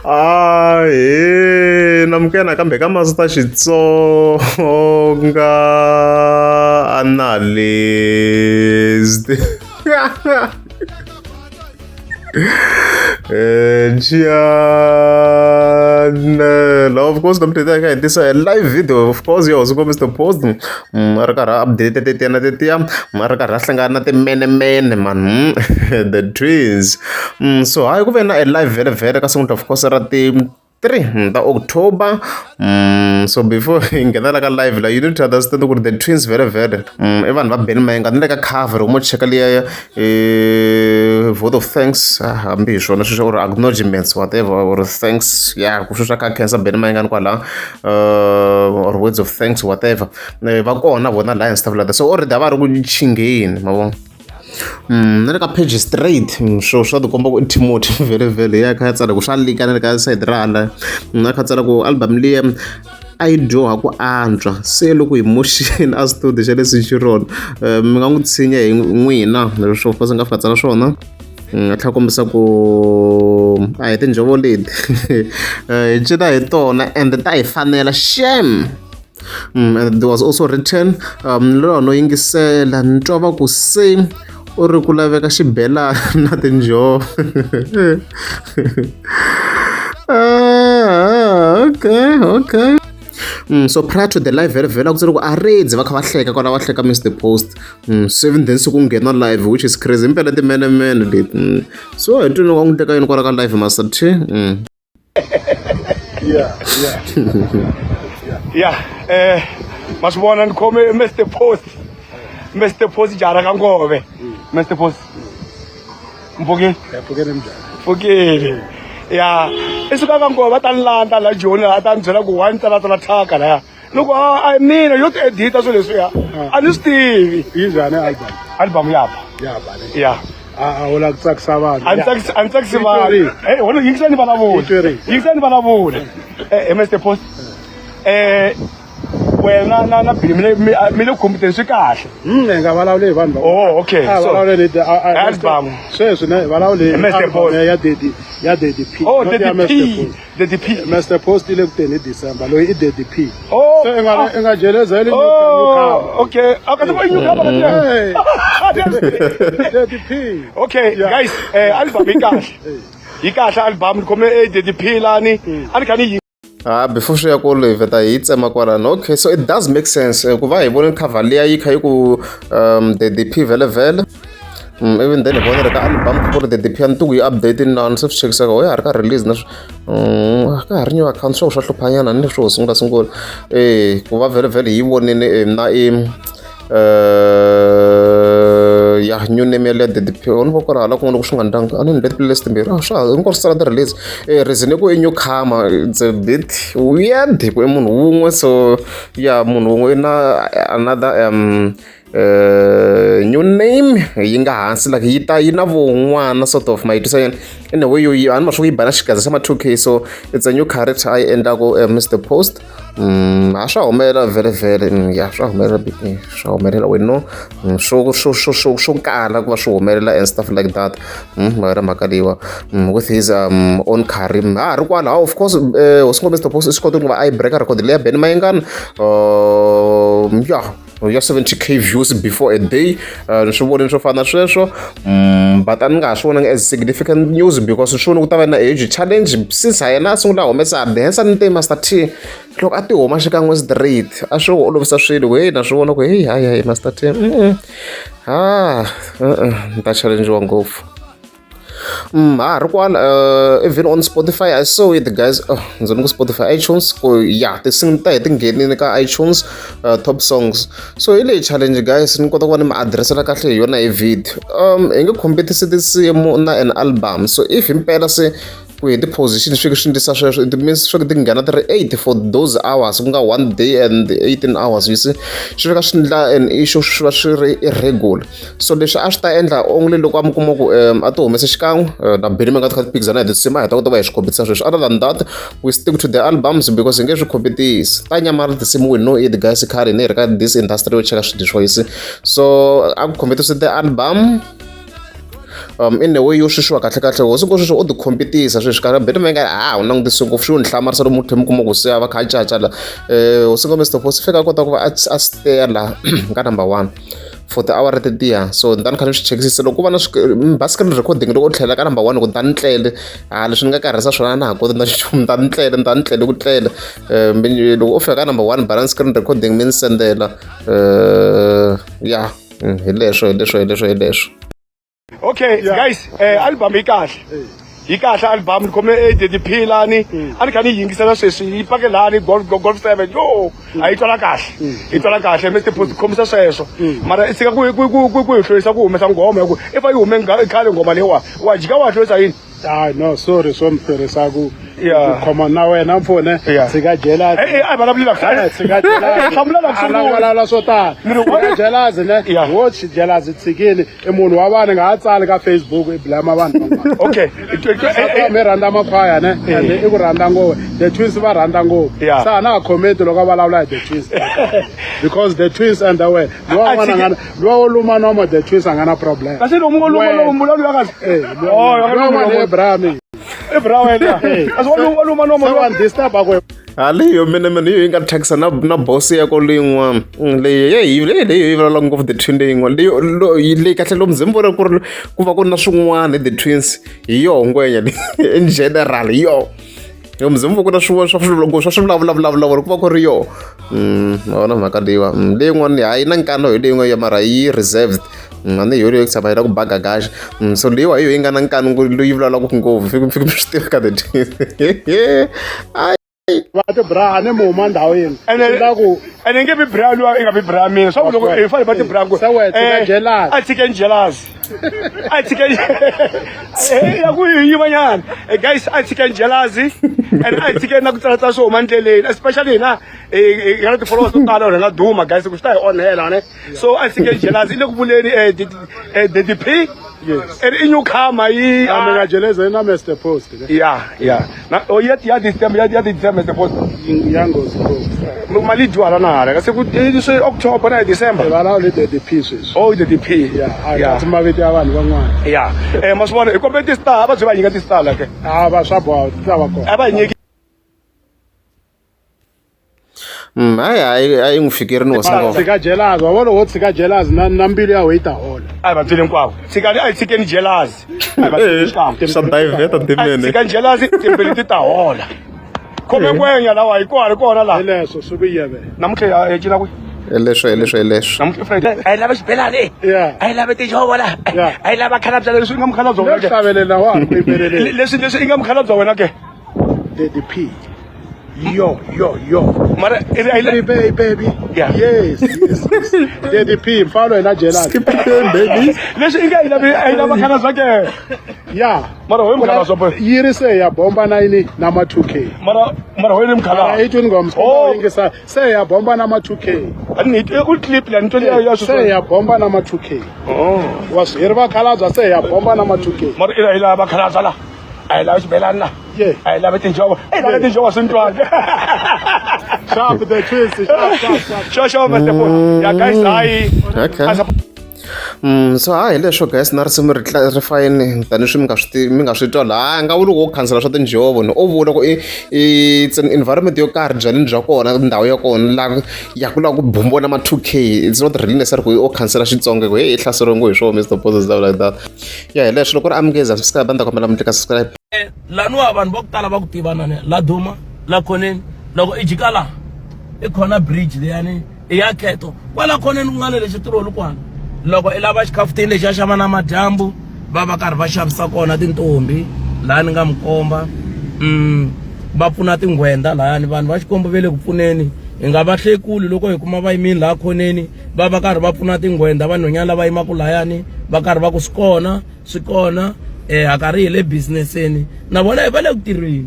Ahee namukela nakambe ka Master Xitsonga Analyst Channel of course namuntlha hi ta hi tisa live video of course ya hosi Mr Post a ri karhi a update tetiya na tetiya a ri karhi a hlangana na timenemene man the twins so hayi ku ve na a live vhele vhele ka siku of course ra ti 3 ta October so before hi nghenela ka live la you need to understand ku ri the twins vhele vhele i vanhu va Benny Mayengani na le ka cover mo cheka liya vote of thanks hambi hi swona sweswo or acknowledgements whatever or thanks ya ku sweswo ka khensa Benny Mayengani kwala or words of thanks whatever va kona vona la and stuff like that so already a va ri ku chingheni ma vona na le ka page straight swo swa tikomba ku i Timothy vhele vhele ya kha ya tsala ku swa lika na le ka side ra hala a kha tsala ku album liya a yi dyoha ku antswa se loko hi motion a studio xa le Centurion mi nga n'wi tshinya hi n'wina leswo of course a nga fika tsala swona a tlhela kombisa ku a hi tinjhovo leti hi cina hi tona and ta hi fanela shem and there was also written loyi no yingisela ni twa va ku se u ri ku laveka xibelani na tinjhovo ah, okay so prior to the live vhele vhele a ku tsari ku aredzi va kha va hleka kwala va hleka Mr Post seven then se ku nghena live which is crazy impela timenemene leti so hi twini wa n'wi teka yini kwala ka live Master T. Ya ma swi vona ni khome Mr Post Mr Post jara ka ngove Mr Post mpfukeni pfukeni ya i suka ka ngove va ta ni landza la Joni a ta ni byela ku wa ni tsalatsala thyaka laya loko a mina yo ti edita swilo leswiya a ni swi tivi. Yi njhani album? Album ya ba. Ya ba ne. Ya. A a wu la ku tsakisa vanhu. A ni tsakisi a ni tsakisi vanhu. Eh wona yingisani vulavula. Yingisani vulavula. Eh Mr Post. Eh wena na na Billy mi mi le khomputeni swi kahle. Hi nga vulavuli hi vanhu va. Oh okay. A vulavuli ni album. Sweswi ne vulavuli Mr Post ya Daddy ya Daddy P. Oh Daddy P. Daddy P. Mr Post i le ku teni hi December loyi i Daddy P. Oh. So i nga i nga jelezeli Oh, okay. Akati mo inyu kama Hey. Daddy P. Okay, guys, album yi kahle. Yi kahle album ni khome Daddy P lani. A ni kha ni yi Ah, before swi ya kule hi vheta hi yi tsema kwalano okay so it does make sense ku va hi vone cover liya yi kha yi ku Daddy P vhele vhele even then hi vona ri ka album ku ri Daddy P a ni tivi ku yi update na ni se swi chekisaka ho ya ha ri ka release na ka ha ri new account swo swa hluphanyana ni swo sungula sungula e ku va vhele vhele hi yi vonile na i ya new name ya le Daddy P ni vo ku ri hala kun'wana loko swi nga ndlangi a ni ni leti playlist timbirhi a swa ha hinkwaswo swi tsala ti-release reason i ku i new comer it's a bit weird ku i munhu wun'we so ya munhu wun'we i na another new name yi nga hansi like yi ta yi na vun'wana sort of ma yi twisa yini in a way yo yi a ni ma swi ku yi ba na xigaza xa ma 2K so it's a new character a yi endlaku Mr Post a swa humelela vhele vhele ya swa humelela swa humelela we know swo swo swo swo swo kala ku va swi humelela and stuff like that ma mhaka leyiwa with his own career ha ri kwala of course hosi ngoma Mr Post i swi kota ku va a yi breaker record leya Benny Mayengani ya ya 70K views before a day ni swi vonile swo fana na sweswo but a ni nga ha swi vonanga as significant news because swi vone ku ta va na age challenge since ha yena a sungula a humesa hensa ni te Master T loko a ti huma xikan'we straight a swi olovisa swilo ku heyi na swi vona ku heyi hayi hayi Master T ha ni ta challengiwa ngopfu ha ha ri kwala even on Spotify I saw it guys oh ndzi ni ku Spotify iTunes ku ya tinsimu ta hi ti nghenini ka iTunes top songs so hi leyi challenge guys ni kota ku va ni mi adirese-la kahle hi yona hi video hi nge competisi tinsimu na an album so if himpela se ku hi ti-position swi swi endlisa sweswo it means swi ti nghena ti ri 8 for those hours ku nga 1 day and 18 hours you see swi fika swi endla an issue swi va swi ri irregular so leswi a swi ta endla only loko a mi kuma ku a ti humese xikan'we na Benny mi nga ti kha ti phikizana hi tinsimu a hi ta kota ku va hi swi competisa sweswi other than that we stick to the albums because hi nge swi competisi ta nyamala tinsimu we know it guys khale ni hi ri ka this industry yo cheka swilo leswiwa you see so a ku competisi the album. In the way yo sweswiwa kahle kahle hosi ngo sweswi u ti khompitisa sweswi karhi Benny Mayengani a wu langutisi ngopfu swi ni hlamarisa loko mu tlhe mi kuma ku se a va kha a caca la hosi ngo Mr Post fika a kota ku va a steya la ka number one for tiawara tetiya so ni ta ni kha ni swi chekisisa loko ku va na basically recording loko u tlhela ka number one ku ni ta ni tlele a leswi ni nga karhisa swona a na ha koti na nchumu ni ta ni tlele ni ta ni tlele ku tlela loko u fika ka number one balance screen recording mi ni sendela ya hi leswo hi leswo hi leswo hi leswo. Okay guys, album yi kahle yi kahle album ni khome eh Daddy P lani a ni kha ni yingisela sweswi yi pake lani golf golf 7 yo a yi twala kahle yi twala kahle Mr Post khomisa sweswo mara i tshika ku ku ku ku hi hlwerisa ku humesa nghoma hi ku i fa yi hume khale nghoma leyiwa wa jika wa hlwerisa yini. Hayi no sorry swo mi hlwerisa ku Yeah. ku khoma na wena mfune Yeah. tshika jealous. Eh, eh, a hi vulavuli la Eh, tshika jealous. Hlamula la ku A la sungula. vulavula swo tala Ni ri, tshika jealous ne Yeah. wo jealous tshikini i munhu wa vanhu nga ha tsali ka Facebook i blame vanhu van'wana. Okay. Swa mi rhandza makhwaya ne and i ku rhandza ngopfu the twins va rhandza ngopfu Yeah. se a na ha comment loko a vulavula hi the twins because the twins and the way luwa A n'wana tshiki- nga na luwa wo luma nomo the twins a nga na problem Kasi lomu ngo luma Wena. lomu lomu ya kahle. Eh, Oh, luwa n'wana Abraham I bra wena. Kasi wa luma nomo. se wa disturb ku Haleyo mina mina hi yo yi nga thyakisa na na boss ya ko leyin'wana leyi leyi leyi leyi yi vulavulaka ngopfu the twin leyin'wana leyi leyi kahle lomu ze mi vona ku ri ku va ku ri na swin'wana hi the twins hi yoho ngwenya leyi in general hi yoho loko mi ze mi vona ku na swin'wana swa swa swi vulavulavulavula ku va ku ri yoho ma vona mhaka leyiwa leyin'wana hayi na nkano hi leyin'wana ya mara yi reserved a ni hi yo leyi tshama yi la ku ba gagaxa so leyiwa hi yo yi nga na nkani loyi vulavulaka ngopfu fike fike mi swi tiva ka the twins va ti bra a ni mi huma ndhawu yin'we Ene la ku ene nge vi bra luwa i nga vi bra mina swa ku loko hi fanele va ti bra ku Se wena tshika jealous. a tshike jealous a tshike ya ku yi yimanyana guys a tshike jealous and a tshike na ku tsalatsala swo huma ndleleni especially hina hi nga na ti-followers to tala or hi nga duma guys ku swi ta hi onhela ne so a tshike jealous i le ku vuleni Daddy P Yes. and i newcomer yi a mi nga jeleza na Mr Post ne ya ya na oh ya ya December ya ya December Mr Post ya nghozi ngopfu mali yi dyuhala na hala kasi ku swi October na hi December hi vulavula hi Daddy P sweswi oh Daddy P ya a hi ya katsi mavito ya vanhu van'wana ya ma swi vona hi kombe ti-star a va byi va nyika ti-star la ke a va swa boha ti ta va kona a va hi nyiki Hayi hayi a yi n'wi fikeri ni hosi ngoma tshika jealous wa vona wo tshika jealous na na mbilu ya wena yi ta hola a hi va byeli hinkwavo tshikani a hi tshikeni jealous a hi va byeli xikan'we swa divert a hi timene tshikani jealous timbilu ti ta hola khome ngwenya lawa hi kona hi kona hi laha leswo swi ku yeve namuntlha hi cina kwihi hi leswo hi leswo hi leswo namuntlha Friday a hi lava xibelani Yeah. a hi lava tinjhovo la Yeah. a hi lava khalabya leswi i nga mukhalabya le wena ke hlavelela wa ha ri ku yimbeleleni leswi leswi i nga mukhalabya wena ke Daddy P yo yo yo mara i ri- a yi- baby baby Yeah. yes yes, yes. Daddy P mfana wena jealous Skip it, baby leswi i nga yi lavi a yi lava khalabya ke ya mara hoyi mukhalabya boy yi ri se ya bomba na yini na ma 2K mara mara hoyi ni a mukhalabya yi twi ngoma Oh. yingisa se ya bomba na ma 2K a ni u clip la ni twa ya se ya bomba na ma 2K oh wa swi hi ri vakhalabya se ya bomba na ma 2K mara i yi lava khalabya la a yi lavi xibelani la Yeah. a yi lavi tinjhovo a yi lavi tinjhovo swi ni twanga sharp the twins sharp sharp sharp sure sure Mr. Paul ya guys hayi Okay. A support So hayi hi leswo guys na risimu ri ri fayini tanihileswi mi nga swi mi nga swi twa laha a nga vuli ku khansela swa tinjhovo ni o vula ku i it's an environment yo karhi byaleni bya kona ndhawu ya kona laha ya ku lava ku bumbiwa na ma 2K it's not really necessary ku o khansela Xitsonga ku hey i hlaseriwe ngo hi swona Mr Post stuff like that ya hi leswo loko ri amukeza subscribe a ni ta kombela mi tlika subscribe. Laniwa vanhu va ku tala va ku tiva na la duma la khoneni loko i jika laha i khona bridge leyani i ya kheto kwala khoneni ku nga le lexi tirholi kwana loko i lava xikhafutini lexi a xava na madyambu va va karhi va xavisa kona tintombi laha ni nga mi komba va pfuna tinghwenda lahayani vanhu va xikwembu ve le ku pfuneni hi nga va hlekuli loko hi kuma va yimile laha khoneni va va karhi va pfuna tinghwenda vanhwanyana lava yimaka lahayani va karhi va ku swi kona swi kona ha karhi hi le business-eni na vona hi va le ku tirheni.